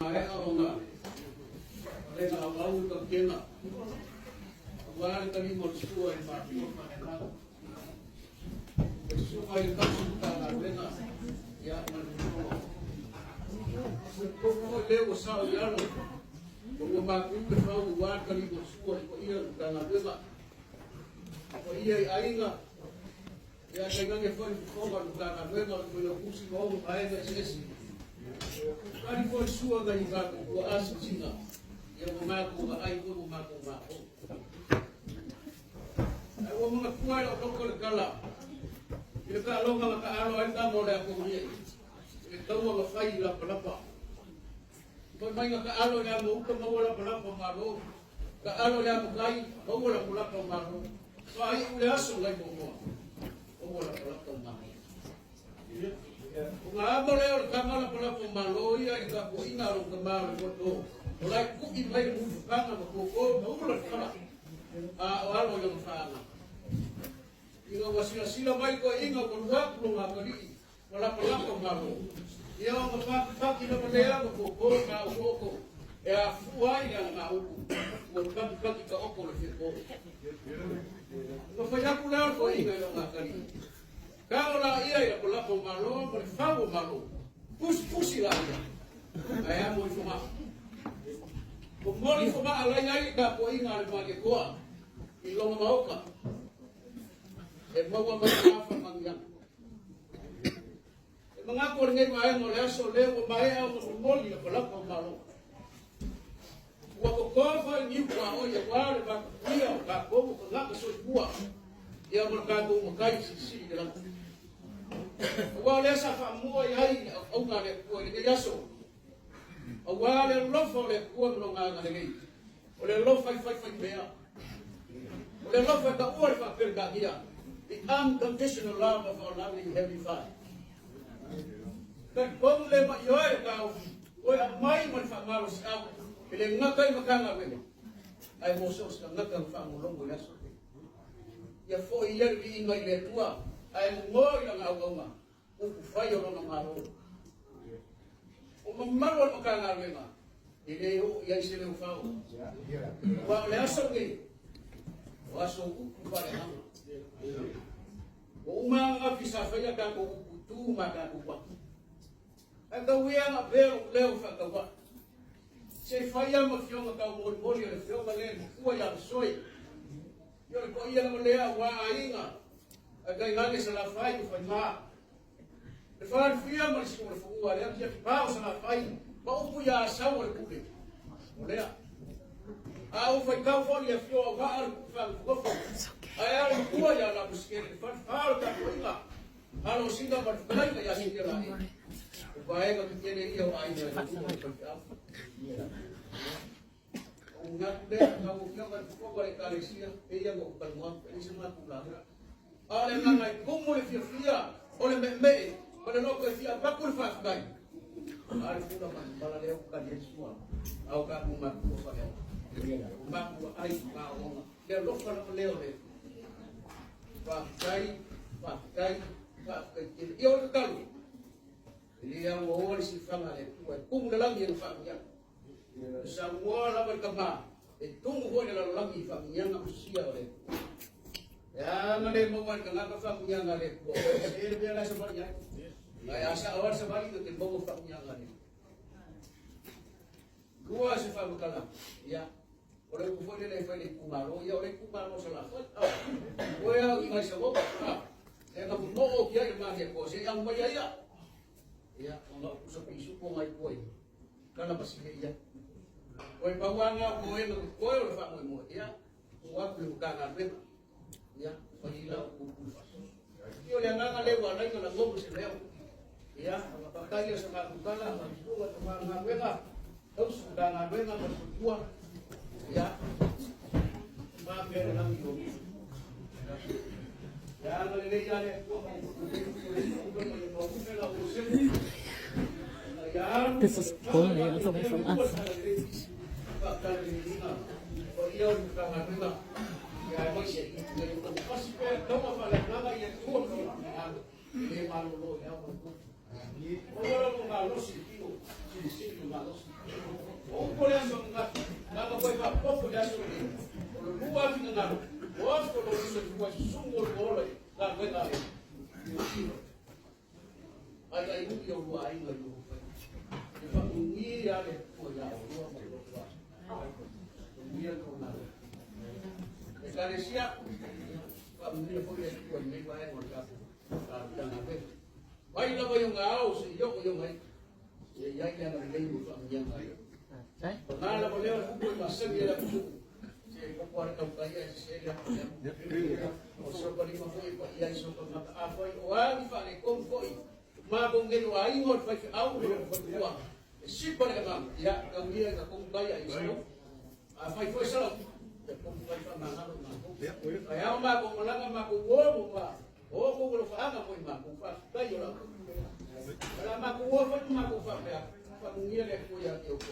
Maea ona lega auau i tautega aua le taliga o le sua i matua faaleagaga. Le susuga i le tausi Matagaluega ia ma le fofoga. Talitonu foi lea ua sao i alo o ua mapu le fau aua le taliga o le sua i paia o le Matagaluega. Paia i aiga Ia tainane foi le fofoga o le Matagaluega o le Failautusi ma ona vaega eseese. Tali foi sua nai o tatou tuaa silasila, ia ua matou vaai foi ua matou matou. Ae ua manatua e lou loto le tala i le taaloga na taalo ai tama o le Atonia i le taua na fai i lapalapa. Fai mai na taalo i le amouta maua lapalapa o Malo, taalo i le amotai maua lapalapa o Malo. Faaiu le aso nai Moamoa, maua lapalapa o Malo. O na amo lea o le tama lapalapa o Malo ia i le tapuaiga a lou tama o le Moto, o la e ku'i mai le mulipapaga ma koko ma ula le fala, a o alo i lona faaga. Ina ua silasila mai toeaiina ua lua atu lona atalii ma lapalapa o Malo, ia ona fatufati lava lea ma koko ma okooko e afua ai le alagaupu ua patipati taoto le fepo. Ona fai atu lea o le toeaina i lona atalii, Talo laia i lapalapa o Malo ma le fau o Malo, pusipusi laia, ae amo i fogaa. Momoli fogaa lai ai le tapuaiga a le Malietoa i lona maota e maua mai na faamanuiaga. E manatu o lenei vaega o le aso lea ua maea ona momoli lapalapa o Malo. Ua toto foi le niu puaoi aua le vatapuia o tatou o tagata soifua ia ma le tatou Matai Silisili i le lagi. Aua o lea sa faamua i ai le auauna a le Atua i lenei aso, aua le alofa o le Atua ma lona agalelei, o le alofa i faifaipea, o le alofa e taua le faa-Peretania, the unconditional love of our loving Heavenly Father. Talitonu le ma ioe le taofi, oe aumai ma le faamalosiau e le gata i Matagaluega, ae mo so o se tagata na faalogologo i le aso lenei. Ia foi ia le viiga i le Atua, ae momoe i lana auauna, upufai o lona Malo. O mamalu o le Matagaluega, e le oo i ai se leo fao. Aua o le aso lenei, o aso upu faaleagaga. Ua uma ananafi sa faia tatou upu tu ma tatou uafu. Ae tau ia na pea lou leo faatauvaa. Se i fai lava ma fioga taumolimoli o le fioga lea e mafua ia Soe. Ia o le paia lava lea aua aiga, ae tainane Salafai ma Faiga. Le Falefia ma le Siuolefanua, le atiati pa o Salafai ma upu ia Asau o le Pule. O lea. A ou faitau foi i afio au haa le pupu faanofonofo. Ae a le matua ia Lamusikele le falefa o le tapuaiga. Alo sina ma le fetalaiga ia Silia Laei. O vaega tetele ia o aiga i luma o le faifeau. Ou manatu lea, lau Afioga i le Fofoga o le Ekalesia, pei ona ou talanoa atu, e leai se matou lauga. A o le agaga e tumu le fiafia o le meemee ma le loto e fia avatu le faafetai. A le fula ma le pala lea ua tali ai le sua a o tatou matua faaleaga. O matua ai ma aoaoga. Le alofa lava lea o le Faafetai, faafetai, faafetai tele. Ia o le tatalo, e le auaoa le silafaga a le Atua e tumu le lagi e na faamanuiaga. E saunoa lava le tama, e tumu foi le lalolagi i faamanuiaga ma sia o le Atua. E a na le maua e le tagata faamanuiaga a le Atua, e le mea la e savali ai. Ae a sao lava le savali, na te maua faamanuiaga a le Atua. Lua se faamatalaga, ia, o le upu foi lele e fai le itumalo, ia o le itumalo o Salafai, oe au i Gaisamoa, e na momoo ki ai le Malietoa, se i aumaia ia, ia, ona o pusa pisupo ngai tua i kala masile ia. Oe pau lava na o toega totoe o le faamoemoe, ia, tuu atu i le Matagaluega, ia, fai lau upu i faasoso. Ia o le agaga lea ua ala ai ona lagona se leo. Ia, faafetai lea o se matou tala, matua tama galuega, tausi Matagaluega ma le faletua. Ia, ma pea le lagi o. Ia, agalelei ia le Atua ma This is pulling all the way from us. O wala mo malosi tino, sinisini mo malosi. O upo le aso nga, nga ka koe ka pofo le aso le. O le lua afi nga ngalo, o afi o lo iso i kua sungo le ola i, nga koe ka le. Ai ai ui o lua ainga i o whai. E wha ungi a le kua ia o lua ma lo lua. Ungi a ko nā. E karesia, wha ungi a foi e kua i nei wae o le kapu. Ka tanga pe. Vai lava i ngā ao se i o i ngai. Ia ia ia na lei mo wha ungi a ngai. Nā lava leo le upu i masani e la kusu. Se popo are kau kai e se le O so pa lima foi pa ia i so pa mata a foi o a ni fa le kom foi. Ma ko nge o ai ngor fai au lo ko tua. E si pa le ma ia ka ngia ka kom kai ai so. A fai foi sa te kom kai fa ma ngalo ma ko. Ai au ma ko malanga ma ko wo mo ma. O ko ko fa anga foi ma ko fa kai o la. Ala ma ko wo fa ma ko fa pe. Fa ngia le ko ia ke o ko.